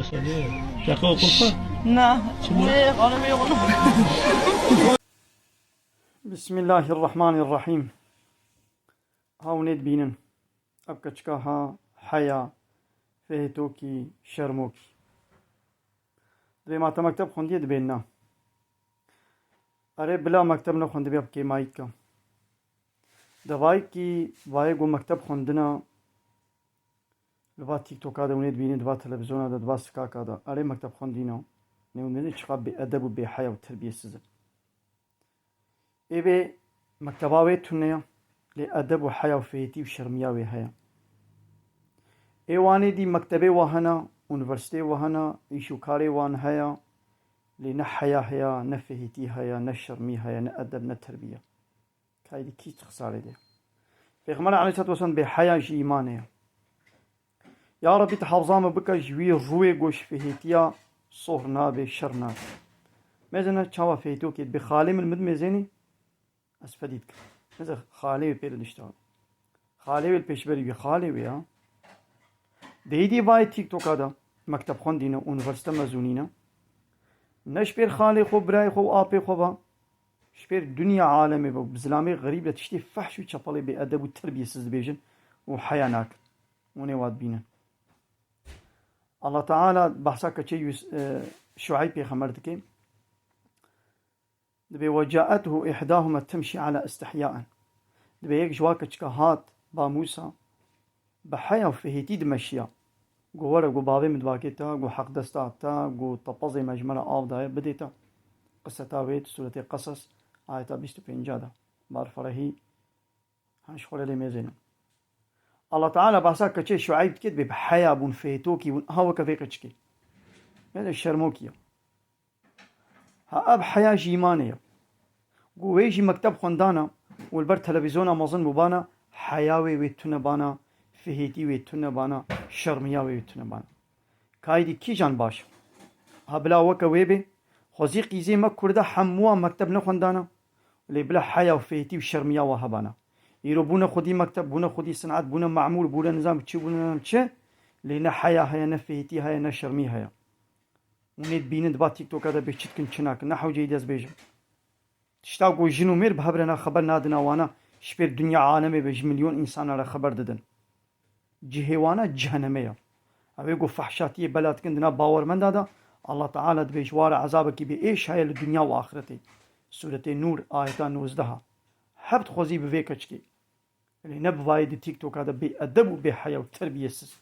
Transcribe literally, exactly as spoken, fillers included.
Şaka okursa? Na. Şimdi- Ne, bana bir yolunu. Bismillahirrahmanirrahim. Hawnê dibînin. Ev keçika ha heya, fêhêtokî, şermokî. Divê ma te mekteb xwendiye dibê na. Erê bila mekteb nexwendibe bi kêmayî dike. Devayîkî vayê ku mekteb xwendina li va TikToka de hûn ê dibînin, di va televîzyona de, di va sikaka de. Erê mekteb xwendîna. Ne hûn dibînin çiqa bêedeb û bêheya û terbiyesiz in. Ê bê mekteba wê tune ya, lê edeb û heya û fêhêtî û şermiya wê heye. Ê wanê dî mektebê wa hene, unîversîteyê wa hene, îş û karê wan heye, lê ne heya heye, ne fêhêtî heye, ne şermî heye, ne edeb, ne terbiye. Kaydî kî çi xisarê de. Pêxember aleyhisselatu vesselam bê heya ji îmanê ye. Ya Rebî, tu hafza min bike ji wî rûyê ku ji fêhêtiya sohr nabe, şer nabe. Mêzene çawa fêhêtokê dibê xalê min, min dimêzênî, ez fedî dikim. Mêze xalê wê pê re dişta. Xalê wê li pêşberî wî xalê wê ya. Dêdî vayê TikToka de, mekteb xwendî ne, unîversîte mezûnî ne. Ne ji pêr xalê xwe, birayê xwe û apê xwe ba. Ji pêr dinya alemê ba. Bi zilamê xerîb de tiştê fehş û çepelê bêedeb û terbiyesiz dibêjin û heya nakin. Hûn ê wa dibînin. Allah Teala behsa keçê Yus-, e, Şueyb pêxemer dike. Dibê, "Ve caethu ihdahuma temşi ala istihyaen." Dibê yek ji wa keçika hat ba Mûsa, bi heya û fihêtî dimeşiya. Got, "Were," got, "bavê min dibakê te, got, heq desta te, got, tepezê me ji me re av daye, bidê te." Qiseta wê di Sûretê Qesas, ayeta bîst û pênca de. Bar ferehî, Hen ji xwe re lê mêzênin. Allah Teala behsa keçê Şueyb dike, dibê bi heya bûn, fêtokî bûn, aha weke vê keçikê. Mêze şermokî ya. Ha, ev heya ji îmanê ya. Got wê jî mekteb xwendana û li ber televîzyona mezin bûbana, heya wê wê tune bana, fihêtî wê tune bana, şermiya wê wê tune bana. Kaydî kîjan baş e? Ha bila weke wê bê, xwezî qîzê me Kurda hemûa mekteb nexwendana, lê bila heya û fêhîtî û şermiya wa hebana. Îro bûne xwedî mekteb, bûne xwedî sinat, bûne memûr, bûne nizam çi, bûne nizam çi, lê ne heya heye, ne fêhîtî heye, ne şermî heye. Hûn ê dibînin di va TikToka de bê çi dikin, çi nakin, ne hewce yî dest bêjin. Tişta ku jin û mêr bi hev re ne xeber nadina wana, ji pêr dinya alemê be ji milyon însana re xeber didin. Cihê wana ceheneme ye. Ew ê ku fehşatiyê bela dikin di nav bawermenda de, Allah Teala dibê ji wa re ezabekî bi êş heye li dinya û axiretê. Sûretê Nûr, ayeta nozdeh. Heb dixwezî bi vê keçikê. Lê ne bi vayê di TikToka de bê edeb û bê heya û terbiyesiz.